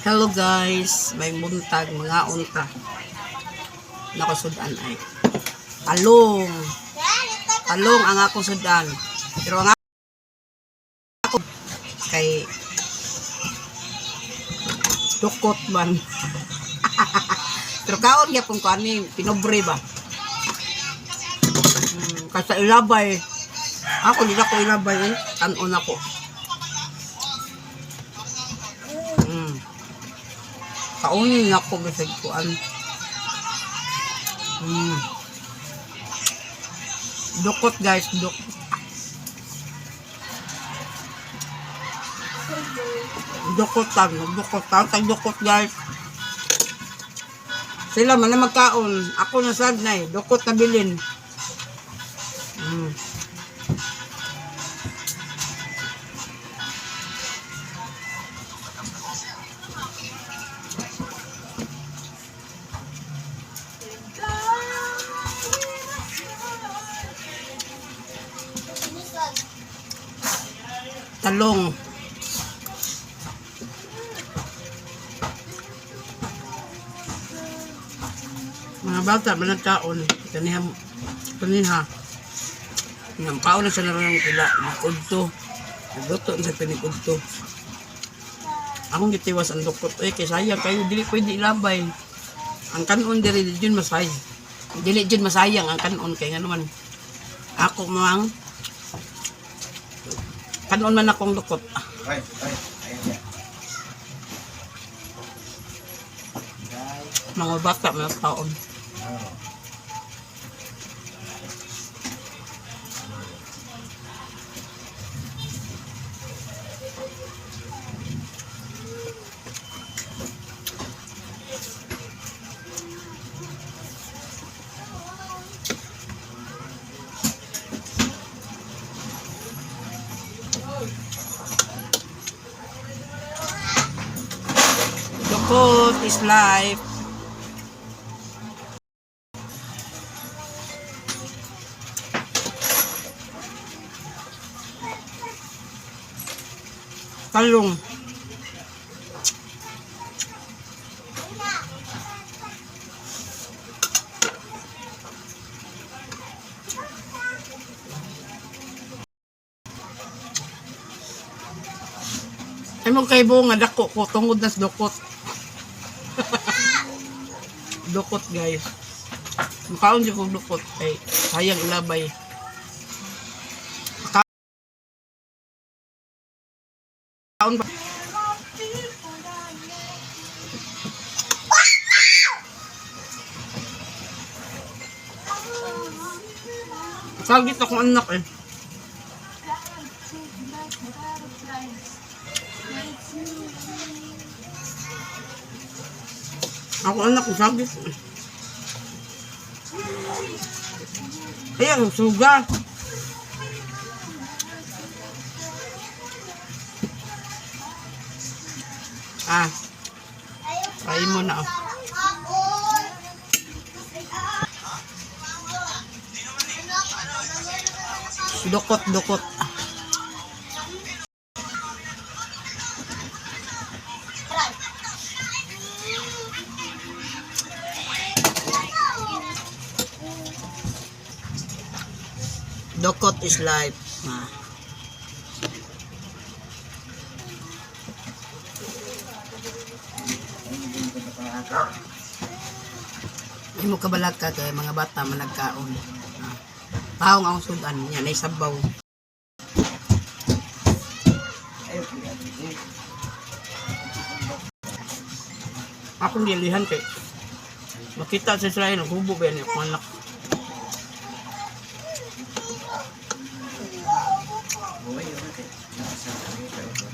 Hello guys, may buntag mga unta. Nakasudan ay talong. Talong ang akong sudan. Pero ang ako kay dukot man. Pero kaon gyapon ko ani pinobre ba. Kaysa ilabay. Ako di ako ilabay eh. Tanon ako. Kaunin ako bisag kuan. Dukot guys, dukot. Dukot tan, dukot tan, tag dukot guys. Sila man na magkaon. Ako na sad na eh. Dukot na bilin. Talong. Mga bata, man nagkaon. Kaniha, kaniha. Nga, kaon na sa naroon ng pila. Makudto. Nagluto na sa pinikudto. Akong gitiwas ang dukot. Eh, kay sayang kayo. Dili pwede ilabay. Ang kanon diri, di yun masay. Dili yun masayang ang kanon. Kaya nga naman, ako mang kanon man akong dukot. Ay, ay, ayan siya. Guys, Mga bata, mga taon. oh. Dukot is life. Talong. Ay mo kay nga dako ko tungod nas dukot. Dukot guys. Makaon jud kog dukot kay sayang ilabay. Makaon pa. Sagit akong anak eh. Ako anak ko sagit. Ayan, suga. Ah, try mo na. Oh. Dukot, dukot. Dukot is life. Ah. Ay mo kabalag ka kay mga bata managkaon. Ah. Taong ang sudan niya nay sabaw. Ayun, kuya, eh. Akong gilihan kay makita sa Israel hubo ba niya akong anak. Buhay yun, okay. Nasa ito.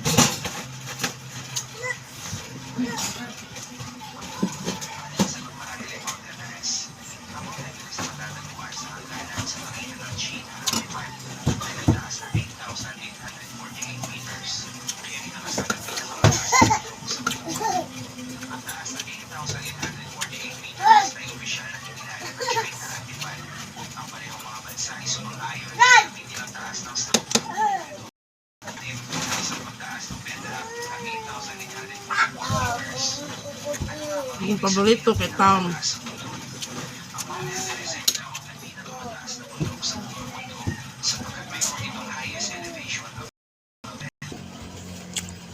Ang paborito kay Tom.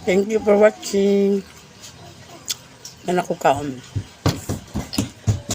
Thank you for watching. Yan ako kaon.